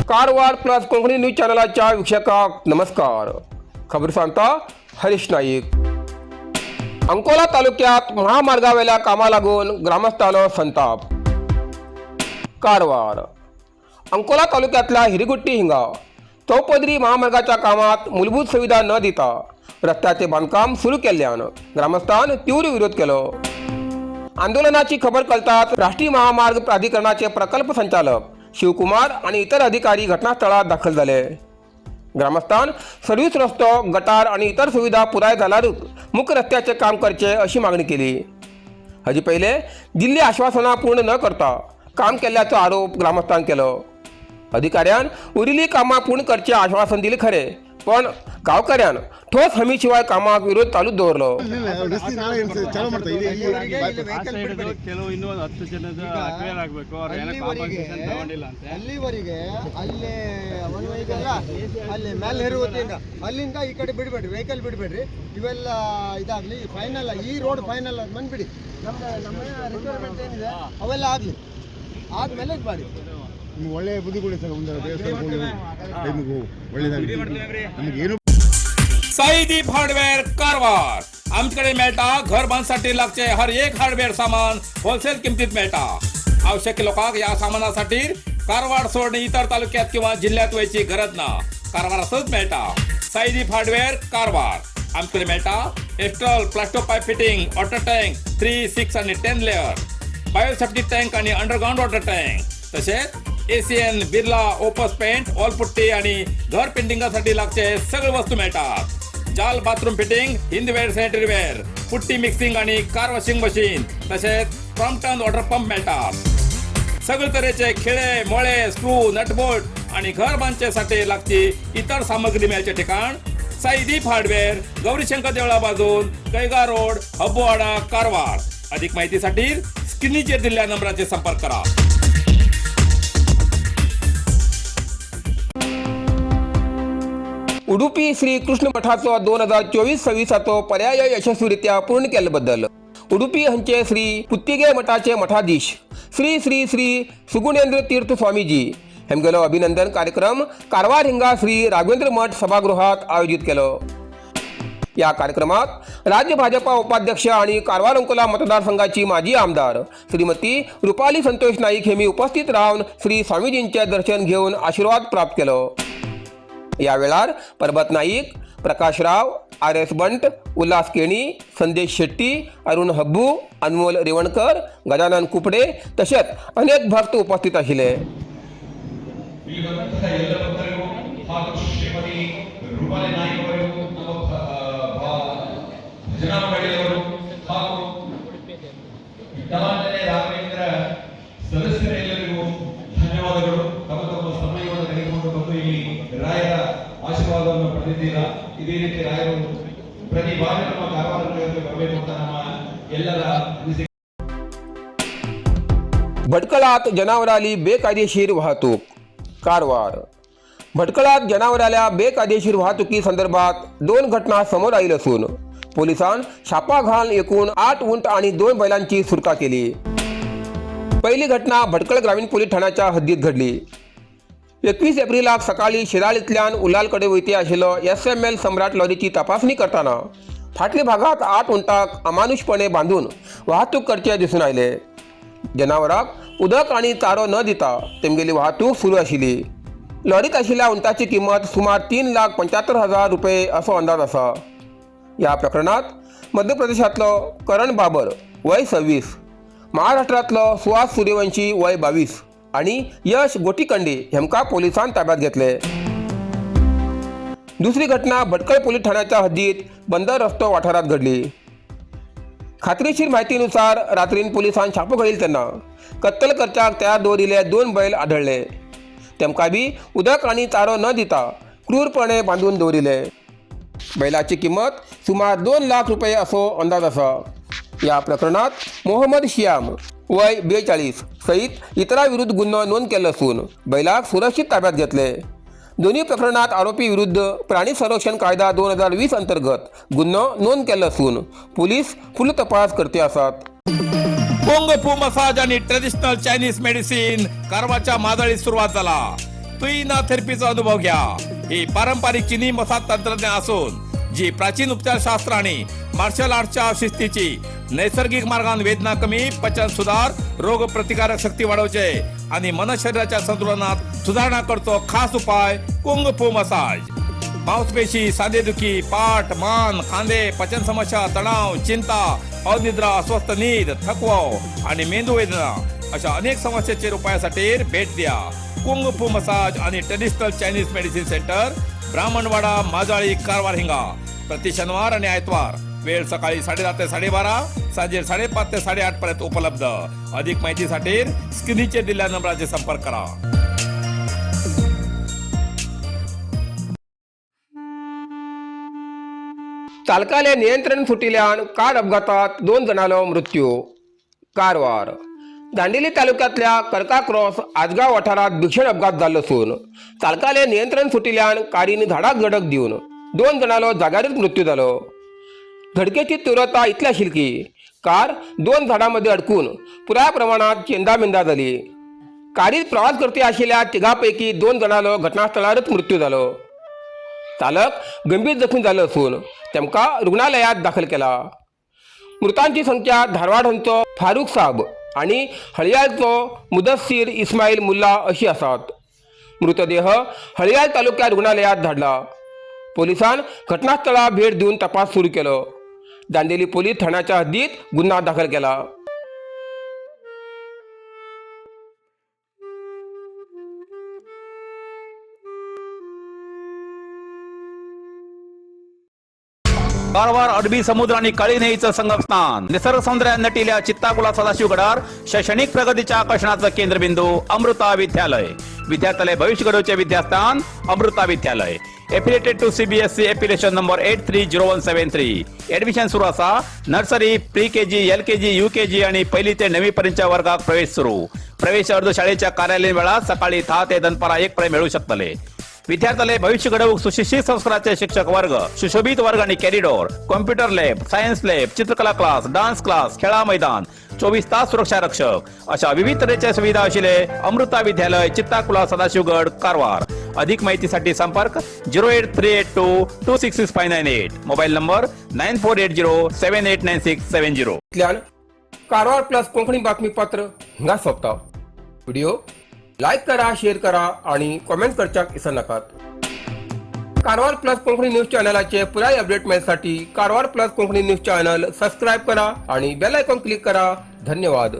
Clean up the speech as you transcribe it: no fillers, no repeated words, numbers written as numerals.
Karwar plus Konkani news चॅनलाच्या वीक्षकांक नमस्कार. खबर सांगता हरीश नाईक. अंकोला तालुक्यात महामार्गावेल्या कामा लागून ग्रामस्थांनो संताप. कारवार अंकोला तालुक्यातल्या हिरगुट्टी हिंगा चौपदरी महामार्गाच्या कामात मूलभूत सुविधा न दिता रस्त्याचे बांधकाम सुरू केल्ल्यान ग्रामस्थान तीव्र विरोध केलो. आंदोलनाची खबर कळताच राष्ट्रीय महामार्ग प्राधिकरणाचे प्रकल्प संचालक शिवकुमार आणि इतर अधिकारी घटनास्थळात दाखल झाले. ग्रामस्थान सर्व्हिस रस्तो, गटार आणि इतर सुविधा पुराय जाल्यारूच मुख्य रस्त्याचे काम करचे अशी मागणी केली. हाजे पहिले दिल्ली आश्वासनां पूर्ण न करता काम केल्ल्याचो आरोप ग्रामस्थान केलो. अधिकाऱ्यान उरिल्ली कामां पूर्ण करचे आश्वासन दिले खरे, पण गांवकऱ्यान ठोस हमीशिवाय कामाक विरोध चालूच दवरलो. ಇಲ್ಲ, ರಸ್ತೆ ನಾಳೆ ಚಾಲೂ ಮಾಡ್ತಾರೆ ಇಲ್ಲಿ. ಆ ಸೈಡ್ ಕೆಲವು ಇನ್ನೂ ಒಂದು 10 ಜನದ ಅಕ್ವೇರ್ ಆಗಬೇಕು. ಅವ್ರು ಏನೋ ಕಾಂಪನ್ಸೇಷನ್ ತಗೊಂಡಿಲ್ಲ ಅಂತೆ. ಅಲ್ಲಿವರೆಗೆ ಅಲ್ಲಿ ಒನ್ ವೇ ಇದೆಯಲ್ಲ, ಅಲ್ಲಿ ಮೇಲೆ ಹೆರುವತಿಯಿಂದ ಅಲ್ಲಿಂದ ಈ ಕಡೆ ಬಿಡಬೇಡ್ರಿ, ವೆಹಿಕಲ್ ಬಿಡಬೇಡ್ರಿ. ಇವೆಲ್ಲ ಇದಾಗಲಿ, ಫೈನಲ್ ಈ ರೋಡ್ ಫೈನಲ್ ಬಂದ್ಬಿಡಿ. ನಮ್ಮ ನಮ್ಮ ರಿಕ್ವೈರ್ಮೆಂಟ್ ಏನಿದೆ ಅವೆಲ್ಲ ಆಗಲಿ, ಆದ್ಮೇಲೆ ಇದು ಮಾಡಿ. ನಿಮ್ಗೆ ಒಳ್ಳೆ ಬುದ್ಧಿ ಕೊಡಿ ಸರ್. ಒಂದು ದೇವಸ್ಥಾನಕ್ಕೆ ಹೋಗಿ ಟೈಮಿಗೆ ಒಳ್ಳೇದಾಗಲಿ ನಮಗೇನು. साईदीप हार्डवेअर कारवार. आमच्याकडे मेळटा घर बांधसाठी लागचे हर एक हार्डवेअर सामान होलसेल किमतीत मेळटा. आवश्यक लोकांक या सामानासाठी कारवार सोडून इतर तालुक्यात किंवा जिल्ह्यात वयची गरज ना, कारवारातच मेळटा. साईदीप हार्डवेअर कारवार. आमच्याकडे मेळटा Astral Plasto pipe fitting, water tank 3, 6 आणि 10 लेअर, बायोसेफ्टी टँक आणि अंडरग्राऊंड वॉटर टँक, तसेच Asian, Birla, Opus paint, wall putty आणि घर पेंटिंगासाठी लागचे सगळे वस्तू मिळतात. जाल bathroom fitting, Hindware, sanitary ware, putty mixing आणि कार वॉशिंग मशीन, तसेच क्रॉम्प्टन वॉटर पंप मिळतात. सगळे तऱ्हेचे खिळे, मोळे, स्क्रू, नटबोल्ट आणि घर बांधच्यासाठी लागची इतर सामग्री मिळायचे ठिकाण साईदीप हार्डवेअर, गौरीशंकर देवळा बाजून, कैगा रोड, हब्बोवाडा, कारवार. अधिक माहितीसाठी स्क्रीनचेर दिलेल्या नंबराचे संपर्क करा. उडुपी श्री कृष्ण मठाचो 2024-26चो पर्याय यशस्वीरित्या पूर्ण केल्ल्याबद्दल उडुपी हांचे श्री पुत्तिगे मठाचे मठाधीश श्री श्री श्री सुगुणेंद्र तीर्थ स्वामीजी हेमगेलो अभिनंदन कार्यक्रम कारवार हिंगा श्री राघवेंद्र मठ सभागृहात आयोजित केलो. या कार्यक्रमात राज्य भाजपा उपाध्यक्ष आणि कारवार अंकोला मतदारसंघाची माजी आमदार श्रीमती रुपाली संतोष नाईक हेमी उपस्थित राहून श्री स्वामीजींचे दर्शन घेऊन आशीर्वाद प्राप्त केलो. या वेळार परबत नाईक, प्रकाश राव, आर एस बंट, उल्हास केणी, संदेश शेट्टी, अरुण हब्बू, अनमोल रेवणकर, गजानन कुपडे तसेच अनेक भक्त उपस्थित आशिल्ले. ಇಲ್ಲಿ ಬಂದಂತಹ ಎಲ್ಲ ಭಕ್ತರಿಗೂ ಹಾಗೂ ಶ್ರೀಮತಿ ರೂಪಾಲಿ ನಾಯ್ಕ ಅವರಿಗೂ, ನಮ್ಮ ಭಜನಾ ಮಂಡಳಿಯವರು ಹಾಗೂ ವಿಠಲಾಂಜನೇಯ ರಾಘವೇಂದ್ರ ಸದಸ್ಯರೆಲ್ಲರಿಗೂ ಧನ್ಯವಾದಗಳು. ತಮ್ಮ ತಮ್ಮ ಸಮಯವನ್ನು ತೆಗೆದುಕೊಂಡು ಬಂದು ಇಲ್ಲಿ ರಾಯರ ಆಶೀರ್ವಾದವನ್ನು ಪಡೆದಿದ್ದೀರಾ. ಇದೇ ರೀತಿ ರಾಯರು ಪ್ರತಿ ಬಾರಿ ನಮ್ಮ ಕಾರವಾರ ಬರಬೇಕು ಅಂತ ನಮ್ಮ ಎಲ್ಲರ ಅನಿಸಿಕೆ. भटकळात जनावराली बेकायदेशीर वाहतूक. कारवार भटकळात जनावराल्या बेकायदेशीर वाहतुकी संदर्भात दोन घटना समोर आयल असून पोलिसान छापा घालून एकूण 8 उंट आणि 2 बैलांची सुटका केली. पहिली घटना भटकळ ग्रामीण पोलीस ठाण्याच्या हद्दीत घडली. 21 एप्रिलाक सकाळी शिराळींतल्यान उल्हालकडे वयती आशिल्लो एसएमएल सम्राट लॉरीची तपासणी करताना फाटल्या भागात 8 उंटाक अमानुषपणे बांधून वाहतूक करचे दिसून आयले. जनावराक उदक आनी चारो न दिता तेमगेली वाहतूक सुरू आशिल्ली. लॉरीत आशिल्ल्या उंटाची किंमत सुमार 3,75,000 रुपये असो अंदाज आसा. ह्या प्रकरणात मध्य प्रदेशांतलो करण बाबर वय 26, महाराष्ट्रांतलो सुहास सूर्यवंशी वय 22 आनी यश गोटीकंडे हेमकां पोलिसान ताब्यात घेतले. दुसरी घटना भटकळ पोलीस ठाण्याच्या हद्दीत बंदर रस्तो वाठारात घडली. खात्रीशीर माहितीनुसार रात्रीन पोलिसान छापो घालील तेन्ना कत्तल करच्याक तयार दवरिल्ले 2 बैल आढळ्ळे. तेमकां बी उदक आनी चारो न दिता क्रूरपणे बांदून दवरिल्ले. बैलाची किंमत सुमार 2 लाख रुपये असो अंदाज आसा. ह्या प्रकरणात मोहम्मद शियाम वय 42 सहित इतरां विरुद्ध गुन्हो नोंद केल्लो आसून बैलाक सुरक्षीत ताब्यात घेतले. दोन्ही प्रकरणात आरोपी विरुद्ध प्राणी संरक्षण कायदा 2020 अंतर्गत गुन्हो नोंद केल्लो आसून पोलीस फुडलो तपास करते आसात. कुंग फू मसाज आणि ट्रेडिशनल चायनीज मेडिसिन कारवारच्या मादळीत सुरुवात झाला. तुईना थेरपीचा अनुभव घ्या. ही पारंपरिक चिनी मसाज तंत्रज्ञान असून जी प्राचीन उपचारशास्त्र आणि मार्शल आर्टच्या शिस्तीची नैसर्गिक मार्गान वेदना कमी, पचन सुधार, रोग प्रतिकारक शक्ती वाढवचे आणि मन शरीराच्या संतुलनात सुधारणा करतो खास उपाय कुंग फू मसाज. मांसपेशी, सांधेदुखी, पाठ, मान, खांदे, पचन समस्या, तणाव, चिंता, अनिद्रा, अस्वस्थ नीद, थकवा आणि मेंदू वेदना अशा अनेक समस्येचेर उपायासाठी भेट द्या कुंग फू मसाज आणि traditional Chinese medicine centre, Brahmanwada, Majali, Karwar हिंगा. प्रति शनिवार आणि आयतवार वेळ सकाळी 10:30 ते 12:30, सांजे 5:30 ते 8:30 पर्यंत उपलब्ध. अधिक माहितीसाठी स्क्रीनचे दिलेल्या नंबराचे संपर्क करा. चालकाले नियंत्रण सुटिल्यान कार अपघातात 2 जणांलो मृत्यू. कारवार दांडेली तालुक्यातल्या करका क्रॉस आजगाव वाठारात भीषण अपघात जाल्लो असून चालकाले नियंत्रण सुटिल्यान कारीन झाडाक धडक दिवन 2 जणांलो जाग्यारच मृत्यू जालो. धडकेची तीव्रता इतली आशिल्ली की कार 2 झाडांमध्ये अडकून पुराय प्रमाणात चेंदामेंदा जाली. कारीत प्रवास करते आशिल्ल्या तिघांपैकी 2 जणांलो घटनास्थळारच मृत्यू जालो. चालक गंभीर जखमी जालो असून तेमकां रुग्णालयात दाखल केला. मृतांची संख्या धारवाड हांचो फारूक साब आणि हळयाळचो मुदस्सीर इस्माईल मुल्ला अशी आसात. मृतदेह हळयाळ तालुक्या रुग्णालयात धाडला. पोलिसान घटनास्थळा भेट दिवन तपास सुरू केलो. दांडेली पोलीस ठाण्याच्या हद्दीत गुन्हा दाखल केला. कारवार अरबी समुद्र आणि काळी नदीचं संगमस्थान, निसर्ग सौंदर्यात नटिल्या चित्ताकुला सदाशिवगडार शैक्षणिक प्रगतीच्या आकर्षणाचं केंद्रबिंदू अमृता विद्यालय. विद्यार्थ्यालय भविष्य घडवचे विद्यास्थान अमृता विद्यालय. Affiliated to CBSE, affiliation number 830173. Admission सुरू असा. Nursery, pre KG, L KG, U KG आणि पहिली ते नववी पर्यंतच्या वर्गात प्रवेश सुरू. प्रवेश अर्ज शाळेच्या कार्यालयीन वेळात सकाळी 10 ते दनपारा 1 पर्यंत मिळू शकतले. विद्यार्थ्याला भविष्य घडवूक सुशिक्षित संस्काराचे शिक्षक वर्ग, सुशोभित वर्ग आणि corridor, computer lab, science lab, चित्रकला क्लास, डान्स क्लास, खेळा मैदान, 24 तास सुरक्षा रक्षक अशा विविध तऱ्हेच्या सुविधा असलेले अमृता विद्यालय, चित्ताकुला, सदाशिवगड, कारवार. अधिक माहितीसाठी संपर्क 08382266598, mobile number 9480789670. इतल्यान कारवार प्लस कोंकणी बातमीपत्र हिंगा सोंपता. व्हिडिओ लायक करा, शेअर करा आणि कॉमेंट करच्याक विसरनाकात. कारवार प्लस कोंकणी न्यूज चॅनलाचे पुराय update मेळसाठी Karwar plus Konkani news channel subscribe करा आणि बेल आयकॉन क्लिक करा. धन्यवाद.